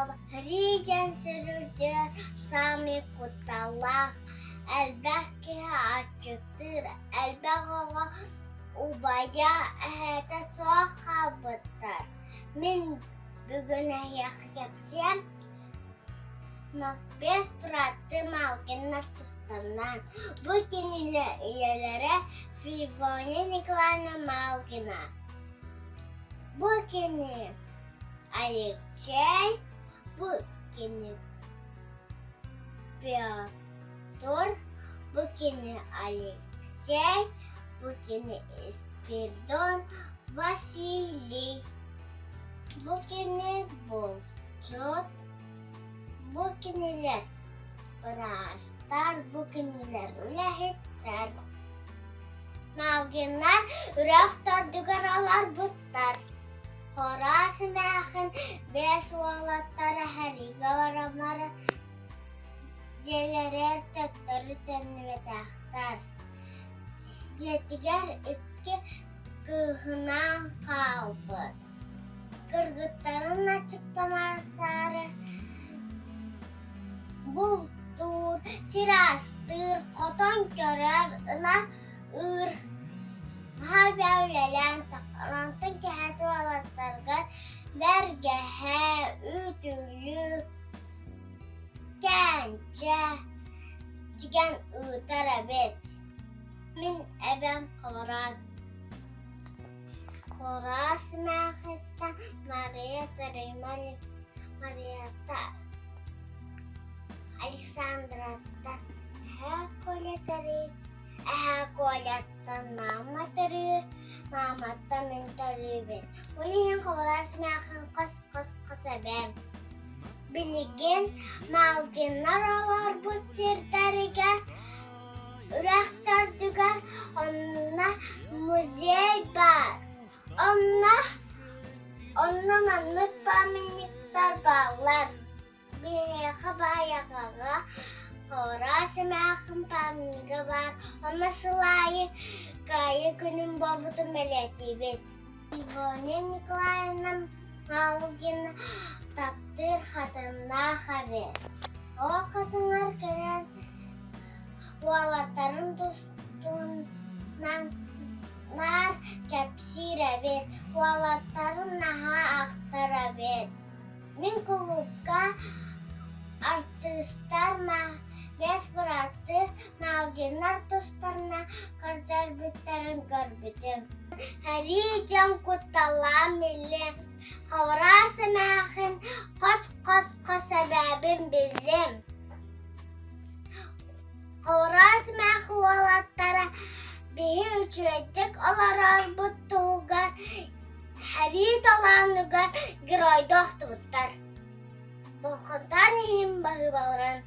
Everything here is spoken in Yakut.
Михайлова Ридьэн сирүрдүөр саамай кутталлаах, элбэх киһи аччыктыыр, элбэх оҕо убайа, эһэтэ суох хаалбыттар. Мин бүгүн эһиэхэ кэпсиэм Макбес бырааттыы Малкиннар тустарынан. Бу кинилэр ийэлэрэ Фивония Николаевна Малкина. Бу кини Алексей, бу кини Петр, бу кини Алексей, бу кини Спиридон Василий. Бу кини булчут, бу кинилэр быраастар, бу кинилэр үлэһиттэр. Малгиннар үрэх төрдүгэр олорбуттар. Хороос эмээхин биэс уолаттара сэриигэ бараммара дьиэлэригэр төттөрү төннүбэтэхтэр. Дьиэтигэр икки кыыһынаан хаалбыт. Кыргыттарын аччыктамаары бултуур, сир астыыр, хотон көрөр, ынах ыыр Наһаа үлэлээн тахсан, онтон кэһэт уолаттаргар бэргэһэ, үтүлүк, кээнчэ тигэн ыытар эбит. Мин эбэм Хороос. Хороос эмээхиттэн Мария Тарыйман Марията Александраттан эһээ Коля Тарый Эһээ Коляттан маама төрүүр, мааматтан мин төрүүбүн. Ол иһин Хобороос эмээхсин хос-хос-хос эбээм. Билигин Малгиннар олорбут сирдэригэр үрэх төрдүгэр онно музей баар. Онно онно маннык памятниктар бааллар. Биһиэхэ Баайаҕаҕа Хороос эмээхсин памятнига баар, онно сыл аайы Кыайыы күнүн буолбутун бэлиэтиибит. Ивония Николаевна Малгина таптыыр хатыннаах эбит. Ол хатыҥар кэлэн уолаттарын тустуунан наар кэпсиир эбит, уолаттарын наһаа ахтар эбит. Мин кулуупка артыыстар биэс бырааттыы Малгиннар тустарына көрдөрбүттэрин көрбүтүм. Сэрии дьон кутталлаан биллим, Ховрас эмээхин хос-хос-хос эбээбин биллим. Ховрас эмээхин уолаттара биһи үчүгэйдик олорорбут туһугар Сэрии талааныгар геройду ахтыбыттар. Болхонтоон иһин баһыыбаларын.